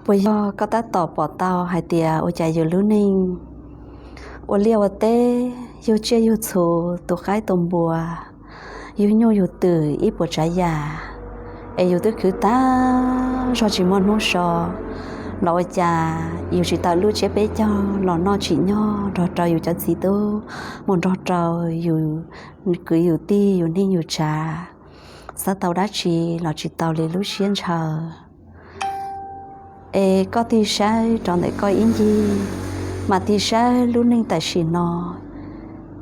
Puas yog koj tab tom pom tau hais tias ua cas yus lub neej ua liaj ua teb, yug tsiaj yug txhu, tu qaib tu npua, yug nyuj yug twm ib puas tsav yam, es yus twb khwv tag zog tsis muaj hnub so, los ua cas yus tsis tau lub tsiab peb caug los noj tsim nyog nrog rau yus cov txiv tub, mus nrog rau yus kwv yus tij yus neej yus tsav, xav tau dab tsi los tsis tau li lub siab ntshaw. Es koj tig saib rau ntawm koj ib ncig, mas tig saib lub neej tam sim no,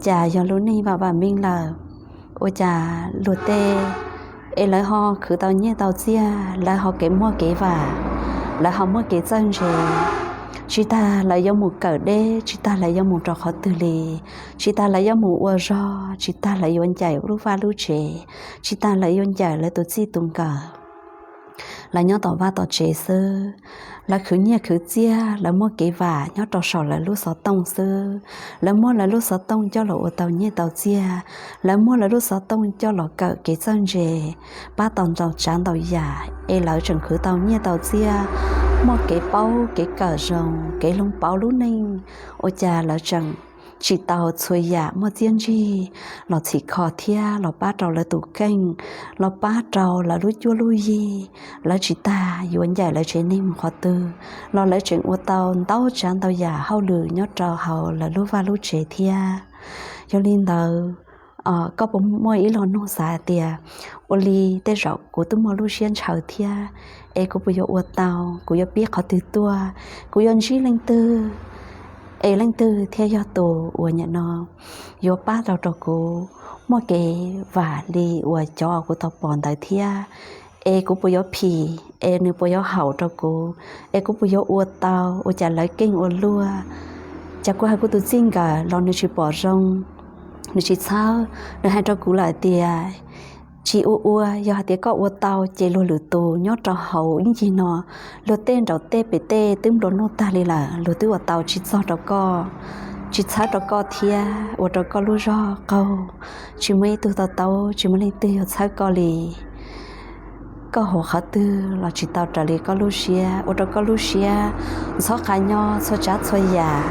cas yog lub neej vam vam meej lawm. Ua cas luag tej es lawv ho khwv tau nyiaj tau txiag, lawv ho kev muaj kev vam, lawv ho muaj kev txawj ntse, tsis tas lawv yuav mus kawm deb, tsis tas lawv yuav mus rau qhov twg li, tsis tas lawv yuav mus ua zog, tsis tas lawv yuav ncaim lub vaj lub tsev, tsis tas lawv yuav ncaim lawv tus txij tus nkawm, lawv nyob tom vaj tom tsev xwb. Lawv khwv nyiaj khwv txiag, lawv muaj kev vam nyob rau saum lawv lub xov tooj xwb. Lawv muab lawv lub xov tooj coj los ua tau nyiaj tau txiag, lawv muab lawv lub xov tooj coj los kawm kev txawj ntse, pab tau ntau tsav ntau yam, es lawv tseem khwv tau nyiaj tau txiag, muaj kev paub kev kawm zoo, kev hloov pauv lub neej. Ua cas lawv tseem tsis tau txhua yam muaj txiaj ntsig los txhim kho thiab los pab rau lawv tus kheej, los pab rau lawv lub cuab lub yig, lawv tsis tas yuav ncaim lawv tsev neeg mus qhov twg, los lawv tseem ua tau ntau tsav ntau yam hauj lwm nyob rau hauv lawv lub vaj lub tsev thiab. Yog li ntawd, koj puas muaj ib lo nug xav tias, ua li tej zaum kuv twb muaj lub siab ntshaw thiab, es kuv puas yuav ua tau, kuv yuav pib qhov twg tuaj, kuv yuav ntsib leej twg, es leej twg thiaj yog tus uas nim no yuav pab tau rau kuv muaj kev vam li uas cov kuv tau pom ntawd thiab? Es kuv puas yuav phim, es nws puas yuav haum rau kuv, es kuv puas yuav ua tau? Ua cas lawv keej ua luaj, cas kuv hais kuv tus txij nkawm los nws tsis pom zoo, nws tsis txhawb, nws hais rau kuv lawm tias, tsis ua ua, yog hais tias koj ua tau ces luag lwm tus nyob rau hauv ib ncig no, luag tej nraum tej pem tej twb nplua nuj tag li lawm, luag twb ua tau tsis txog rau koj, tsis txhawb rau koj thiab, ua rau koj lub zog qaug, tsis muaj ib tug to taub, tsis muaj leej twg yuav txhawb koj li. Koj hu qhov twg los tsis tau raws li koj lub siab, ua rau koj lub siab ntxhov qa nyob txhua tsav txhua yam.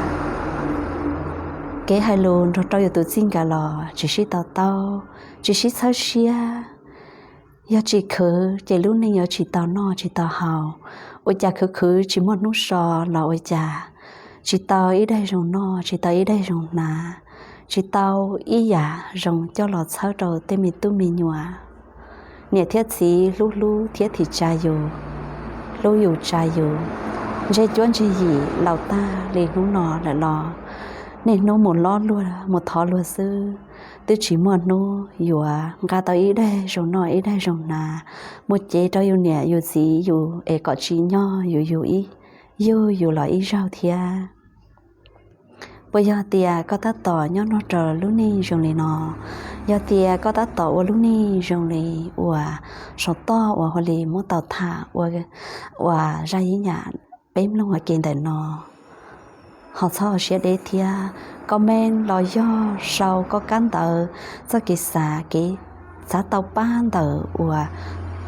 Kev hais lus nrog rau yus tus txij nkawm los tsis sib to taub, tsis sib txhawb siab. Yog tsis khwv ces lub neej yuav tsis tau noj tsis tau haus. Ua cas khwv khwv tsis muaj hnub so los ua cas tsis tau ib daig zoo noj, tsis tau ib daig zoo hnav, tsis tau ib yam zoo coj los txhawb rau tej me tub me nyuam. Niam thiab txiv hlub hlub thiab thim tsa yus, hlub yus tsa yus, ntseg cuab ntseg yim laus tag li hnub no lawm los, niaj hnub mus lob luag mus thov luag xwb, twb tsis muaj hnub yuav nqa tau ib daig zoo noj ib daig zoo hnav mus cev rau yus niam yus txiv yus es kom tsim nyog yus yug yus los ib zaug thiab. Puas yog tias koj tab tom nyob nrog rau lub neej zoo li no? Yog tias koj tab tom ua lub neej zoo li uas saum toj uas hu li muab tau tham ua zaj yeeb yam peb mloog ua ke ntawm no, ho txhob ua siab deb thiab, comment los yog sau koj kab ntawv txoj kev xav, kev xav tau pab ntawm uas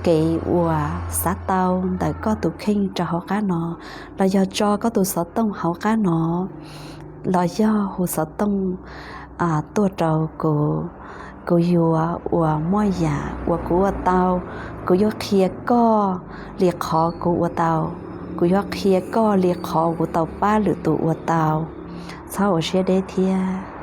kev uas xav tau ntawm koj tus kheej rau hauv qab no, los yog tso koj tus xov tooj hauv qab no, los yog hu xov tooj tuaj rau kuv. Kuv yuav ua muaj yam uas kuv ua tau, kuv yuav qhia koj li qhov kuv ua tau, kuv yuav qhia koj li qhov kuv tau pab lwm tus ua tau. Txhob ua siab deb thiab.